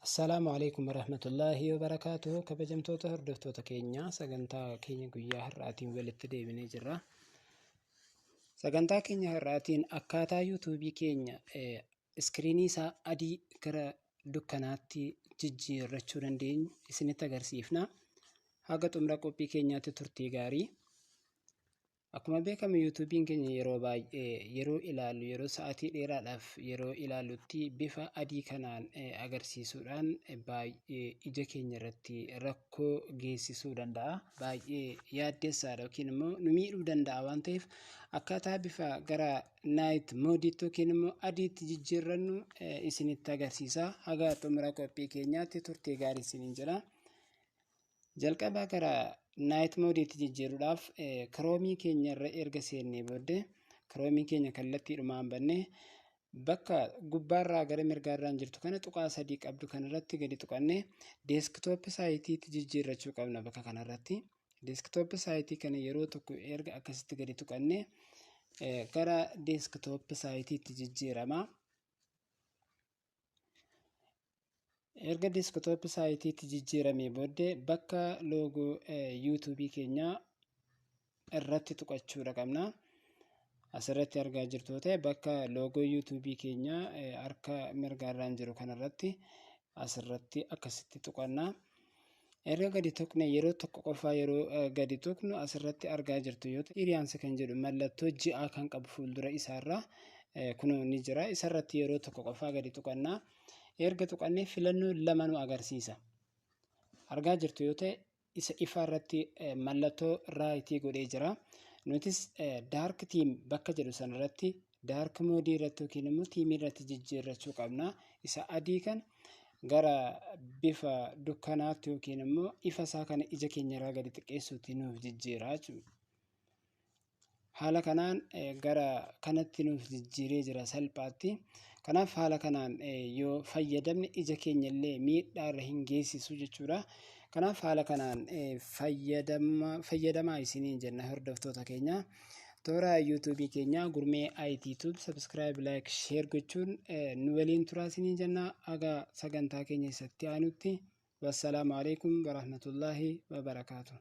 Assalaamu alaikum warahmatullaahi wabarakaatuhu. Kabajamtoota hordoftoota keenya, sagantaa keenya guyyaa har'aatiin walitti deebinee jirra. Sagantaa keenya har'aatiin akkaataa YouTubeii keenya iskiriinii isaa adii gara dukkanaatti jijjiirrachuu dandeenyu isinitti agarsiifna. Haga xumura qophii keenyaatti turtii gaarii. Akkuma beekamu, YouTubeiin keenya yeroo baay'ee yeroo ilaallu, yeroo sa'aatii dheeraadhaaf yeroo ilaallutti, bifa adii kanaan agarsiisuudhaan baay'ee ija keenya irratti rakkoo geessisuu danda'a. Baay'ee yaaddessaadha yookiin immoo nu miidhuu danda'a waan ta'eef, akkaataa bifa gara night modeitti yookiin immoo adiitti jijjiirrannu isinitti agarsiisa. Haga xumura qophii keenyaatti turtii gaarii isiniin jedha. Jalqaba gara night modeitti jijjiiruudhaaf, Chromeii keenya irra erga seennee booddee, Chromeii keenya kallattiidhumaan bannee, bakka gubbaarraa gara mirgaarraan jirtu kana, tuqaa sadii qabdu kanarratti gadi tuqannee, desktop siteitti jijjiirrachuu qabna bakka kanarratti. Desktop siteii kana yeroo tokko erga akkasitti gadi tuqannee, gara desktop siteitti jijjiirama. Erga desktop siteitti jijjiiramee booddee, bakka logo YouTubeii keenyaa irratti tuqachuudha qabna. Asirratti argaa jirtu ta'e, bakka logo YouTubeii keenyaa harka mirgaarraan jiru kanarratti asirratti akkasitti tuqanna. Erga gadi tuqne, yeroo tokko qofaa yeroo gadi tuqnu, asirratti argaa jirtu yoo ta'e, appearance kan jedhu mallattoo ji'aa kan qabu fuuldura isaarra kunoo ni jira. Isarratti yeroo tokko qofaa gadi tuqanna. Erga tuqannee, filannoo lama nu agarsiisa. Argaa jirtu yoo ta'e, isa ifaa irratti mallattoo rightii godhee jira. Nutis dark theme bakka jedhu sanarratti, dark modeii irratti yookiin immoo themeii irratti jijjiirrachuu qabna. Isa adii kan gara bifa dukkanaatti yookiin immoo ifa isaa kana ija keenya irraa gadi xiqqeessuutti nuuf jijjiira jechuudha. Haala kanaan gara kanatti nuuf jijjiiree jira salphaatti. Kanaaf haala kanaan yoo fayyadamne, ija keenya illee miidhaa irra hin geessisu jechuudha. Kanaaf haala kanaan fayyadamaa isiniin jenna, hordoftoota keenya. Toora YouTubeii keenya Gurmee IT Tube subscribe, like, share gochuun nu waliin turaa isiniin jenna. Haga sagantaa keenya isatti aanutti, wassalaamu alaikum warahmatullaahi wabarakaatu.